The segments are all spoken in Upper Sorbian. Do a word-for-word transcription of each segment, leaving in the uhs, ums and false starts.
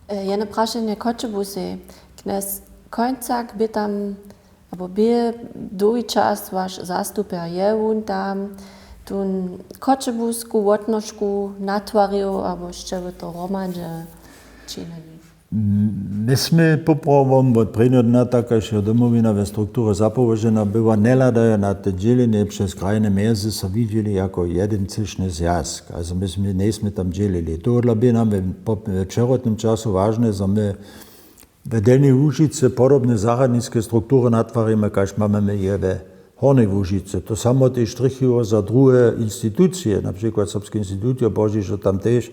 Jedne prašenje Choćebuzej. Knjez Końcak bě tam, abo bě dołhi čas waš zastupjer, je wón tam tón choćebuzku wotnožku natwarił abo sće wy to hromadźe činili? My smy poprawom wot prěnjeho dna, tak kaž jo Domowina we strukturje zapołožena była, njehladajo na te dźělenje přez krajne mjezy so widźeli jako jedyn třěšny zwjazk. Azo my smy, njejsmy tam dźělili. Tohodla bě nam we, we přewrotnym času wažne, zo my w Delnjej Łužicy podobne zarjadniske struktury natwarimy, kaž mamy my je we Hornjej Łužicy. To samo tež strichiło za druhe institucije, na přikład Serbski institut jo pozdźišo tam tež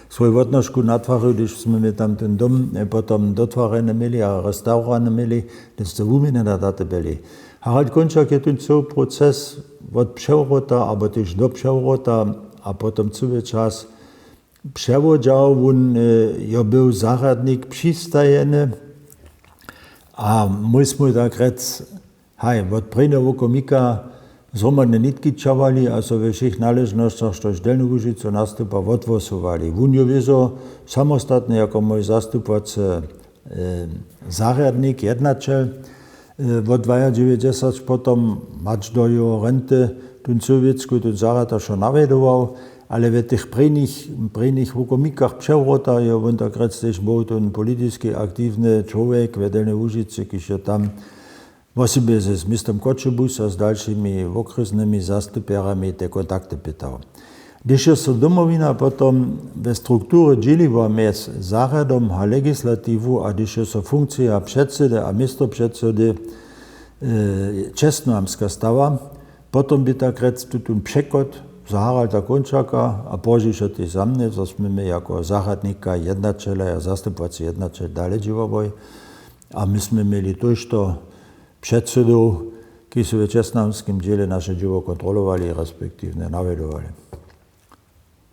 swój wotnožku natwarił, hdyž smy my tam ten dom potom dotwarjene měli a restaurowjene měli, hdyž sce wuměnjene daty byli. Harald Kónčak je ten cyły proces wot přewrota abo tež do přewrota a potom cyły čas přewodźał. Wón jo był zarjadnik přistajeny a mój smy tak rjec, haj, wot prěnjeho wokomika zhromadne nitki ćahali a so we wšěch naležnosćach, štož Delnju Łužicu nastupa, wothłosowali. Wón jo wězo samostatny jako mój zastupłacy zarjadnik, jednaćel. Wot dwajadźewjećdźesat potom hač do jeho renty tón cyłowěcku tón zarjad wšo nawjedował, ale we tych prěnich prěnich wokomikach přewrota jo wón tak rjec tež był tón politiski aktiwny čłowjek we Delnjej Łužicy, kiž jo tam wosebje z městom Choćebuz a z dalšimi wokrjesnymi zastupjerjemi te kontakty pytał. Hdyž jo so Domowina potom we strukturje dźěliła mjez zarjadom a legislatiwu a hdyž jo so funkcija předsedy a městopředsedy čestnohamtska stała, potom bě tak rjec tutón přechod za Haralda Kónčaka a pozdźišo tež za mnje, zo smy my jako zarjadnika, jednaćela a zastupłacy jednaćel dale dźěłałoj. A my smy měli tójšto předsydow, kiž su we čestnohamtskim dźěle naše dźěło kontrolowali respektiwnje nawjedowali.